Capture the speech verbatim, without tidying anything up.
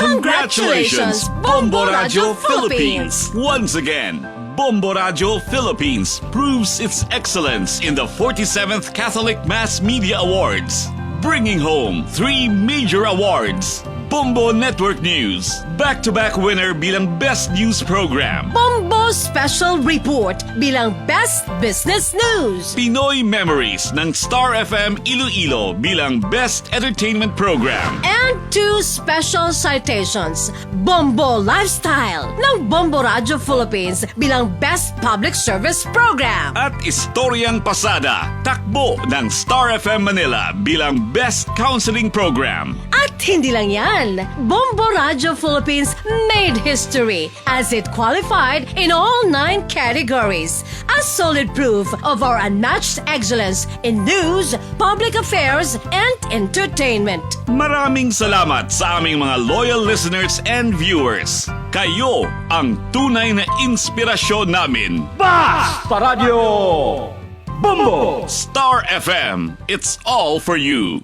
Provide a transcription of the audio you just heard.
Congratulations, Bombo Radyo Philippines! Once again, Bombo Radyo Philippines proves its excellence in the forty-seventh Catholic Mass Media Awards, bringing home three major awards: Bombo Network News, back-to-back winner bilang Best News Program. Bombo Special Report bilang Best Business News. Pinoy Memories ng Star F M Iloilo bilang Best Entertainment Program. And two special citations, Bombo Lifestyle ng Bombo Radyo Philippines bilang Best Public Service Program. At Istoryang Pasada, takbo ng Star F M Manila bilang Best Counseling Program. At hindi lang yan, Bombo Radyo Philippines made history as it qualified in all nine categories, a solid proof of our unmatched excellence in news, public affairs, and entertainment. Maraming salamat sa aming mga loyal listeners and viewers. Kayo ang tunay na inspirasyon namin. Basta Radyo Bombo! Star F M, it's all for you.